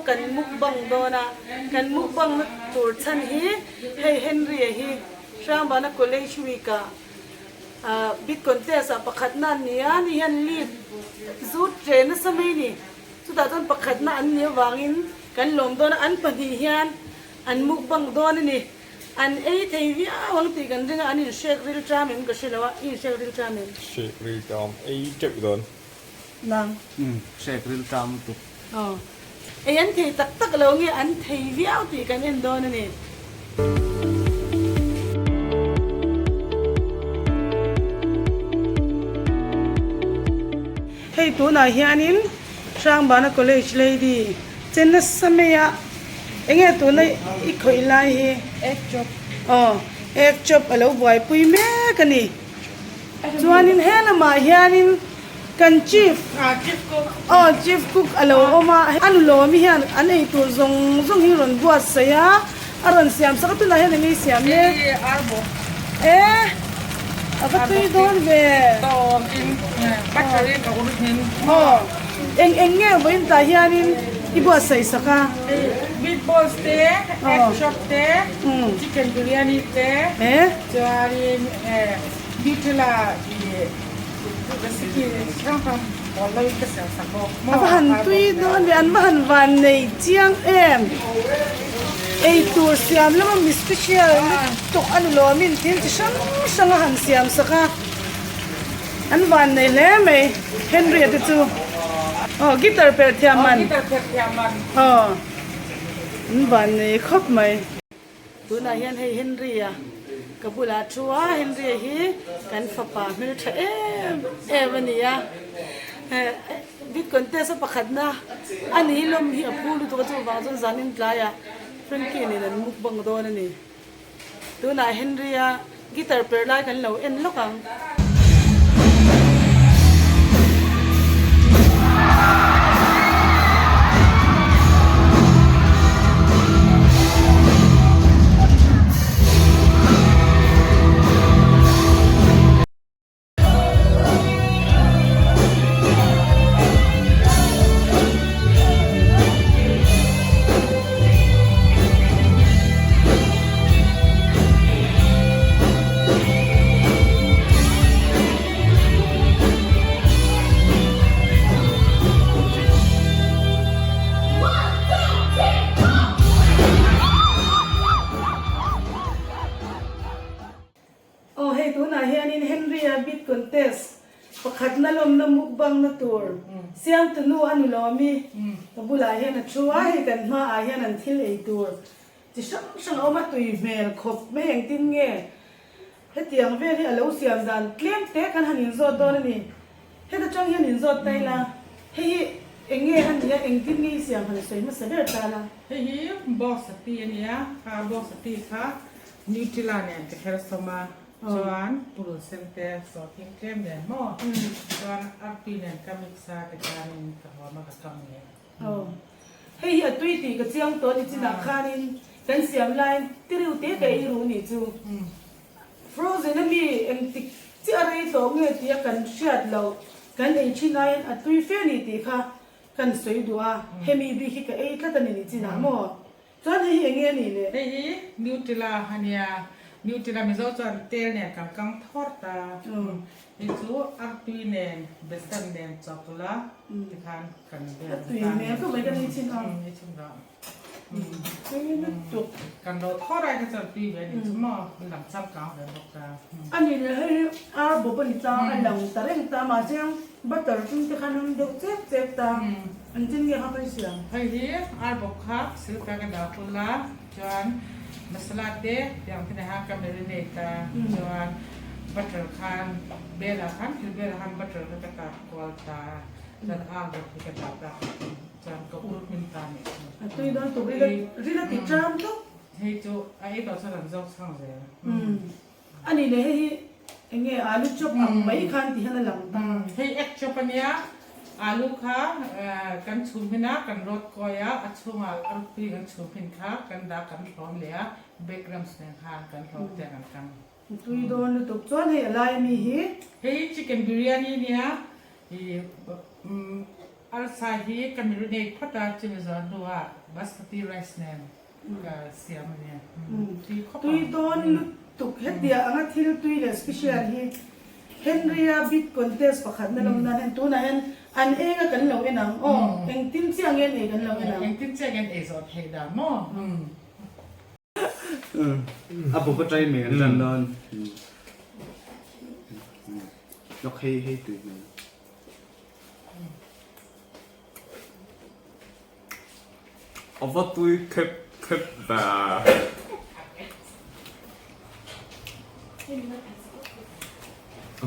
kan mukbang dawn a, kan mukbang na tur chhan hi hei Henry-a hi Hrangbana College Week ah ah bid contest ah pakhatna an ni a, ani hian lead zut ṭe nasa mai a ni. Chutah chuan pakhatna an nih avangin kan lawm dawn a, an pahnih hian an mukbang dawn a ni. An ei thei viau ang tih kan ring a, an inhrek ril ṭam em ka hre lo a, i inhrek ril ṭam em? Hrek ril ṭam ei ṭeuh dawn. Nang. Umm, hrek ril ṭam lutuk. Aw. Ei an thei tak tak lo nge an thei viau tih kan en dawn a ni. Hei tunah hianin Hrangbana College Lady che nasa mai a, enge tuna i khawih lai hi? Egg chop. Aw, egg chop a lo buaipui mek a ni. Chuanin he lamah hianin kan chief aw chief cook a lo awm a, a nu lawmi hian an eitur zawng zawng hi rawn buatsaih a, a rawn siam sak a, tunah hian eng ei siam mek? E a va tui dawn ve. Aw eng eng nge vawiin tah hianin i buatsaih sak a? Meatballs te, egg chop te, chicken biryani te, chuanin Nutella recipe hrang hrang pawl lo in ka siam sak bawk. A va han tui dawn ve, an va han van nei chiang em. Ei tur siam lama mi special lutuk a ni lawmin thil chi hrang hrang a han siam sak a, an van nei hle mai Henry a te chu. Aw guitar perh thiam man. Aw an van nei khawp mai. Tunah hian hei Henry-a ka bulah thu a, Henry-a hi kan fapa hmeltha em em a ni a, bid contest a pakhatna a ni hlawm hi a phu lutuk a chuvang chuan zanin tlaiah Frankie nen an mukbang dawn a ni. Tunah Henry-a guitar perh lai kan lo en lawk ang. Aw hei tunah hianin Henry-a bid contest pakhatna lawmna mukbangna tur siamtunu a ni lawmi ka bulah hian a thu a, hei kan hmaah hian an thil ei tur Chi hrang hrang a awm a, tui hmel khawp mai engtin nge hetiang vel hi a lo siam dan tlem te kan han inzawt dawn a ni. Heta tang hian inzawt ta ila, hei hi eng nge a nia, engtin nge i siam han sawi hmasa ber ta la. Hei hi Bawksati a nia, kha Bawksati kha Nutella nen ka her sawm a, chuan purun sen te sawhthing tlem nen maw, chuan artui nen ka mix a tikhanin ka huam a ka kam leh. Aw. Hei hi a tui tih ka chiang tawh ni chinah khanin kan siam laiin tireu te ka ei ru nih chu. Frozen a mi engtik chiah a rei tawh nge tih a kan hriat loh kan ei thin aiin a tui fe ni tih kha kan sawi duh a, hemi bik hi ka ei tlat a ni ni chinah maw? Chuan hei hi enge a nih le? Hei hi Nutella a nia, Nutella Mizo chuan tel nen kan kang thawr ta, hei chu artui nen besan nen chawkla tikhan kan bel A tui hmel khawp mai ka nei chin ang. Nei chin rawh. Tui lutuk. Kan lo thawr ai kha chuan tui ve a nih chu maw, a lang changkang ve bawk ta. A nih leh hei hi ar bawp a ni ta, a lang ta reng ta mahse butter chung te khan an deuh chep chep ta. Engtin nge kha ka i siam? Hei hi ar bawk kha silka ka dah phul a, chuan masala te tiang te nen khan ka marinate a, chuan butter khan bel ah khan thil bel ah khan butter kha ka tah kual ta a, chuan ar bawk hi ka dah ta chuan ka ur hmin ta nih chu. A tui dawn tuk ril a ril a ti ṭam tawp. Hei chu a ei tawh chuan an zawk chhang zel. A nih leh hei hi eng nge alu chop ang mai khan ti hian a lang ta. Hei egg chop a nia, alu kha kan chhum hin a, kan rawt kawi a, a chhungah artui kan chhum hin kha kan dah kan hlawm leh a, breadcrumbs nen khan kan hlawm te a kan kang. Tui dawn lutuk chuan hei a lai ami hi. Hei chicken biryani nia, ih. Arsa hi ka marinate phawt a, chumi zawh hnuah basmati rice nen ka siam a nia. Tui khawp ang. Tui dawn lutuk hetiang anga thil tui leh special hi Henry-a bid contest pakhat na lawm nan hian tunah hian an eng a kan lo en ang aw, engtin chiah nge an ei kan lo en ang. Engtin chiah nge an ei zawh theih dah maw? A buk atang in an tan dawn. Lawk hei hei tui hmel. A va tui khep khep ve.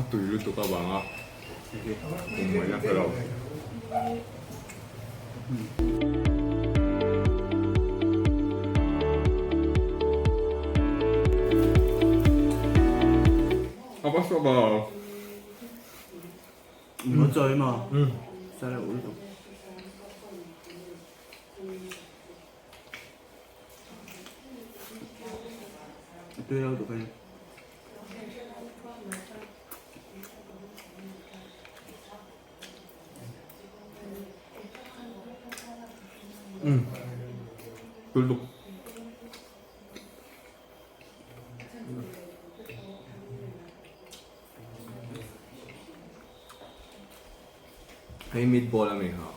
A tui lutuk avanga pum mai a hre lo. A va sawp a. Nó chơi mà. Sao lại uống được? Tôi đâu được đây. Tui lutuk. Hei meatball a ni ha.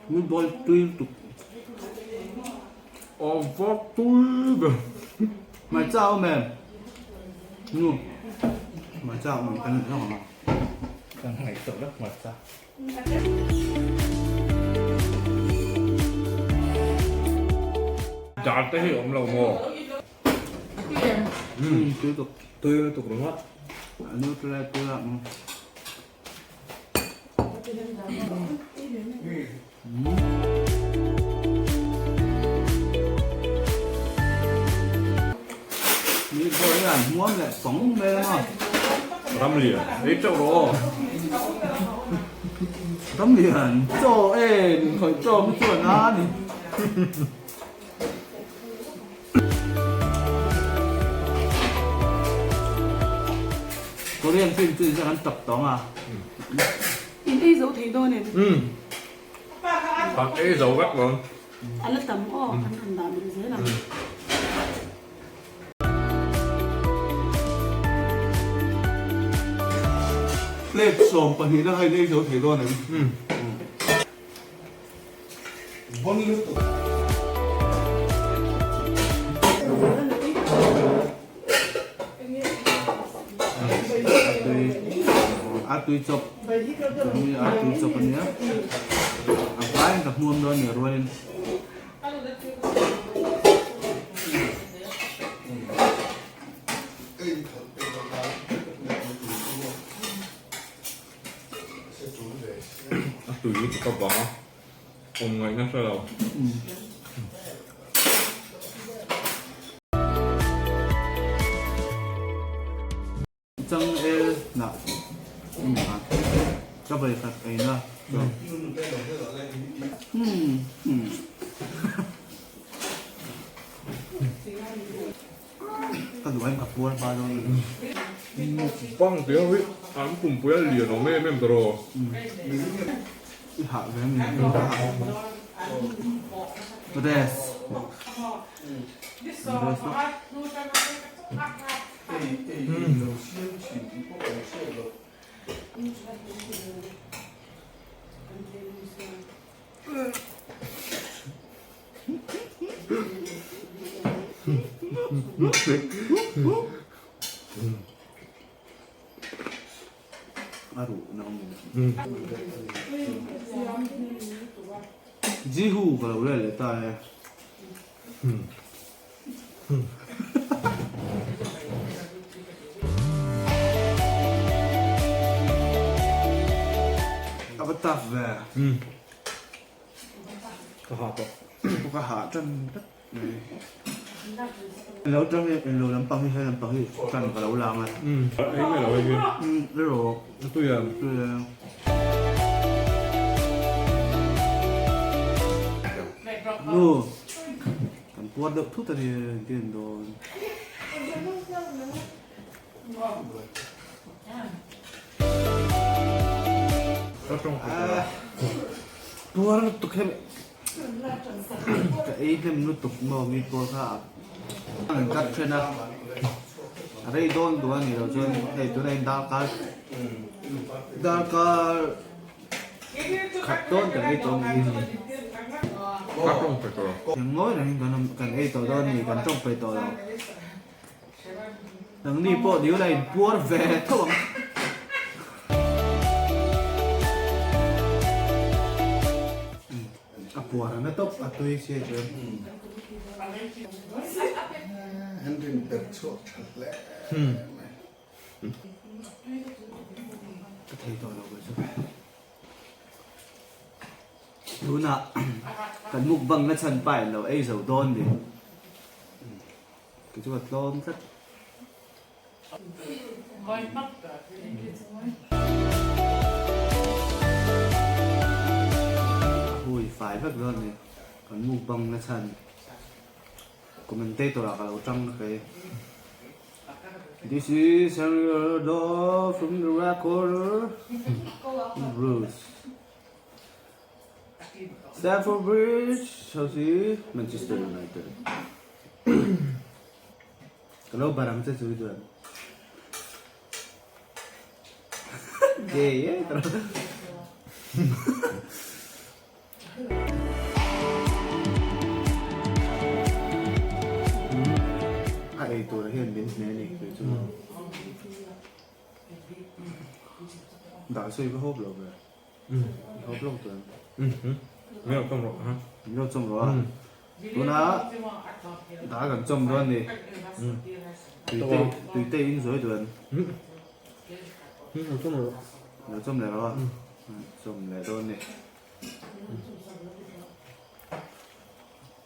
Meatball tui lutuk. A va tui ve. Hmarcha a awm em? Nu hmarcha a awm em? Kan lawng ang. Kan ngaihtuah lawk hmarcha. Dar te hi awm lo maw? Tui lutuk. Tui lutuk ringawt. Nutri tui a. Mi pawh hian hmuam leh pang mai a. Ramlian, ei teuh rawh aw. Ramlian, chaw e, min khawih chaw mi chuan a ni. Korean film chu inziak an tap tawng a. In ei zo thei dawn em? Umm. Kan ei zo vek dawn. A la tam aw, kan rawn dah belh zel ang. Plate 12 na kha in ei zo thei dawn em? Umm. Bon lutuk. A tui chawp a tui chawp a nia a vaiin ka hmuam dawn nia rualin. A tui lutuk a bang a, awm ngaihna hre lo. Chang el nah ka bai khat ei na chuan Ka duh em ka puar hma dawn a ni. Bang tih ho hi an pumpui a lian awm em em tawh. I hah ve a ni ka hah. Rest. Rest lawk. A ruh na awm em? Jihu ka lo let leh ta e. A va tough ve. Ka ha tawh. Ka ha tan vek mai. Lo tang hi englo lampang hi he lampang hi tan ka lo lang a. Ei mai lo hei hi. Ei rawh. A tui em? Tui e. Nu, kan puar deuh thut a ni engtin an dawn. Puar lutuk hian ka ei hnem lutuk maw mi pawl kha an cut then a, a rei dawn duh a ni lo chuan hei tunah hian darkar darkar khat dawn kan ei tawh a ni. Engmawi rengin kan ei tawh dawn a ni kan tawng peih tawh lo. Nangni pawh dil a inpuar ve tho ang. A puar a na tawp a tui sia chuan. An rin ber chhuak tha hle mai. Ka thei tawh lo ka chu. Tunah kan mukbang na chhan pa in lo ei zo dawn ni. Kei chu ka tlawm tlat. A hui fai vek dawn a ni. Kan mukbang na chhan commentator ah ka lo tang kei. This is Henry Ronaldo from the red corner. Bruce. Stamford Bridge, Chelsea, Manchester United. Ka lo barang che chu chuan. Gay e ka lo. A ei tur hian min hne ni kei chu. Dah sawi va hawp lo ve. Hawp lawk tur. Min lo chawm rawh ha. Min lo chawm rawh a. Tuna dah kan chawm dawn ni. Tuite tuite in zawi duan. Lo chawm rawh. Lo chawm leh rawh a. Chawm leh dawn ni.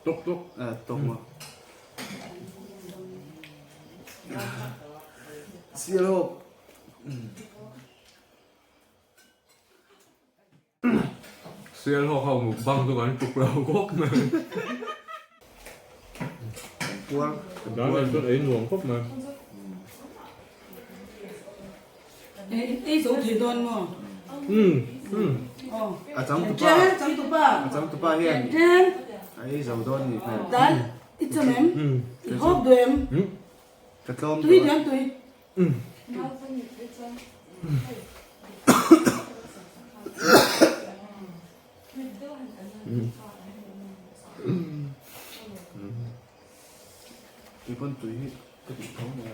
Tok tok. Tok maw. Sial hawp. Sial hawk ho mukbang chu kan tuk lo khawp mai. Puar. Dan en chuan ei nuam khawp mai. Ei zo thei dawn maw? A changtupa. Changtupa. A changtupa hian a ei zo dawn ni hmel. Dan i chawm em? I hawp duh em? Ka tlawm tui duh em tui? Tui pawn tui hi ka tih tho mai a.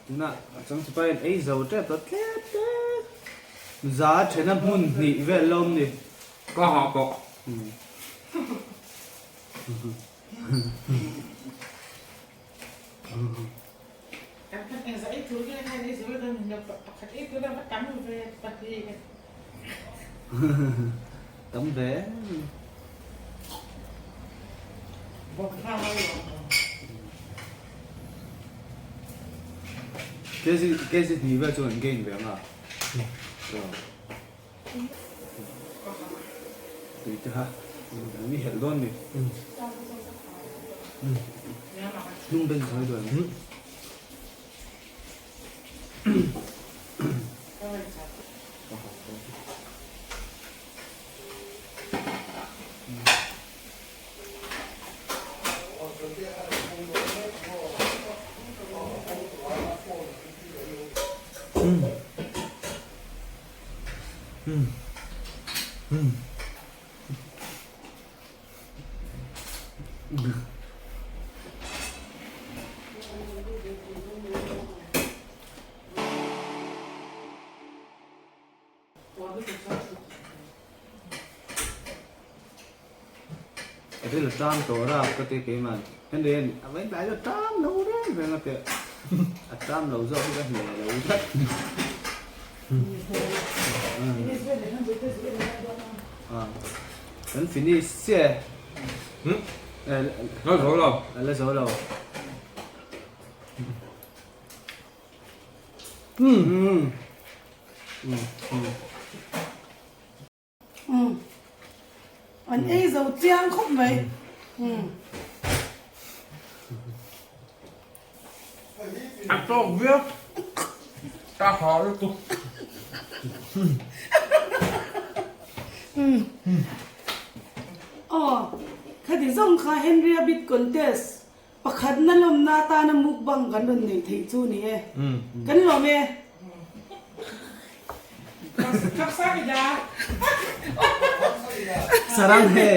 Tunah a changtupa hian ei zo tep ta tlep tlep za thena hmun hnih vel lawm ni. Ka ha pawh. Tam ve. Kg kg hnih vel chu an gain ve ang a. Tui te kha an ni helh dawn ni. Hnung ben sawi duai ang. Ril a tang tawh rap ka ti keiman. Henry hian a vain tlai chu a tam lo reng reng a teh. A tam lo zawk hi ka hne lo tlat. Kan finish chiah e. La zo lo. La zo lo. Umm. Umm. An ei zo chiang khawp mai. Umm. A tawk viau. Ka hau lutuk. Umm. Aw, khati zawng kha Henry-a bid contest pakhatna lawmna atana mukbang kan rawn neih theih chu ni e. Kan lawm e. Sarang he.